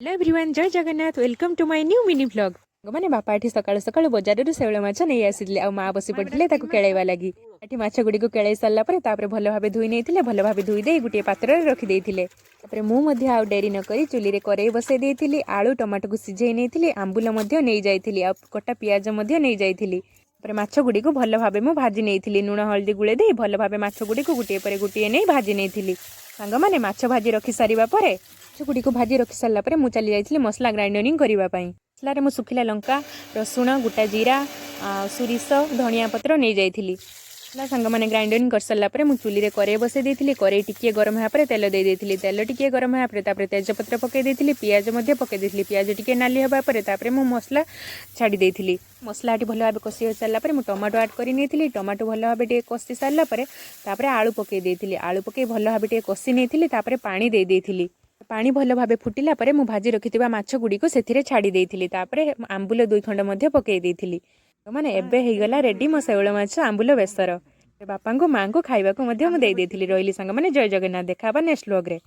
Hello everyone, ଜୟ Jagannath. Welcome to my new mini vlog। ମାନେ ବାପା ଏଠି ସକାଳୁ ସକାଳୁ ବଜାରରୁ ଶେଉଳ ମାଛ ନେଇ ଆସିଥିଲେ ଆଉ ମା ବସି ପଡ଼ିଥିଲେ ତାକୁ କେଳେଇବା ଲାଗି। ଏଠି ମାଛ ଗୁଡ଼ିକୁ କେଳେଇ ସାରିଲା ପରେ ତାପରେ ଭଲ ଭାବେ ଧୋଇ ନେଇଥିଲେ। ଭଲ ଭାବେ ଧୋଇ ଦେଇ ଗୋଟିଏ ପାତ୍ରରେ ରଖିଦେଇଥିଲେ। ତାପରେ ମୁଁ ମଧ୍ୟ ଆଉ ଡେରି ନକରି ଚୁଲିରେ କରେଇ ବସେଇ ଦେଇଥିଲି। ଆଳୁ, ଟମାଟୋକୁ ସିଝେଇ ନେଇଥିଲି। ଆମ୍ବୁଲ ମଧ୍ୟ ନେଇଯାଇଥିଲି ଆଉ କଟା ପିଆଜ ମଧ୍ୟ ନେଇଯାଇଥିଲି। ତାପରେ ମାଛ ଗୁଡ଼ିକୁ ଭଲ ଭାବେ ମୁଁ ଭାଜି ନେଇଥିଲି। ଲୁଣ ହଳଦୀ ଗୁଳେଇ ଦେଇ ଭଲ ଭାବେ ମାଛ ଗୁଡ଼ିକୁ ଗୋଟିଏ ପରେ ଗୋଟିଏ ନେଇ ଭାଜି ନେଇଥିଲି। ସାଙ୍ଗମାନେ, ମାଛ ଭାଜି ରଖି ସାରିବା ପରେ, ମାଛ ଗୁଡ଼ିକୁ ଭାଜି ରଖି ସାରିଲା ପରେ ମୁଁ ଚାଲି ଯାଇଥିଲି ମସଲା ଗ୍ରାଇଣ୍ଡିଂ କରିବା ପାଇଁ। ମସଲାରେ ମୁଁ ଶୁଖିଲା ଲଙ୍କା, ରସୁଣ, ଗୋଟା ଜିରା ଆଉ ସୋରିଷ, ଧନିଆ ପତ୍ର ନେଇଯାଇଥିଲି। ମସଲା, ସାଙ୍ଗମାନେ, ଗ୍ରାଇଣ୍ଡିଂ କରିସାରିଲା ପରେ ମୁଁ ଚୁଲିରେ କରେଇ ବସେଇ ଦେଇଥିଲି। କରେଇ ଟିକିଏ ଗରମ ହେବା ପରେ ତେଲ ଦେଇ ଦେଇଥିଲି। ତେଲ ଟିକିଏ ଗରମ ହେବା ପରେ ତାପରେ ତେଜପତ୍ର ପକାଇ ଦେଇଥିଲି। ପିଆଜ ମଧ୍ୟ ପକାଇ ଦେଇଥିଲି। ପିଆଜ ଟିକିଏ ନାଲି ହେବା ପରେ ତାପରେ ମୁଁ ମସଲା ଛାଡ଼ି ଦେଇଥିଲି। ମସଲାଟି ଭଲ ଭାବେ କଷି ସାରିଲା ପରେ ମୁଁ ଟମାଟୋ ଆଡ଼୍ କରି ନେଇଥିଲି। ଟମାଟୋ ଭଲ ଭାବେ ଟିକେ କଷି ସାରିଲା ପରେ ତାପରେ ଆଳୁ ପକାଇ ଦେଇଥିଲି। ଆଳୁ ପକାଇ ଭଲ ଭାବେ ଟିକେ କଷି ନେଇଥିଲି। ତାପରେ ପାଣି ଦେଇ ଦେଇଥିଲି। ପାଣି ଭଲ ଭାବେ ଫୁଟିଲା ପରେ ମୁଁ ଭାଜି ରଖିଥିବା ମାଛ ଗୁଡ଼ିକୁ ସେଥିରେ ଛାଡ଼ି ଦେଇଥିଲି। ତାପରେ ଆମ୍ବୁଲ ଦୁଇ ଖଣ୍ଡ ମଧ୍ୟ ପକାଇ ଦେଇଥିଲି। ମାନେ ଏବେ ହେଇଗଲା ରେଡ଼ି ମୋ ଶେଉଳ ମାଛ ଆମ୍ବୁଲ ବେସର। ବାପାଙ୍କୁ, ମାଆଙ୍କୁ ଖାଇବାକୁ ମଧ୍ୟ ମୁଁ ଦେଇ ଦେଇଥିଲି। ରହିଲି ସାଙ୍ଗମାନେ, ଜୟ ଜଗନ୍ନାଥ। ଦେଖା ହେବା ନେକ୍ସଟ ବ୍ଲଗ୍ରେ।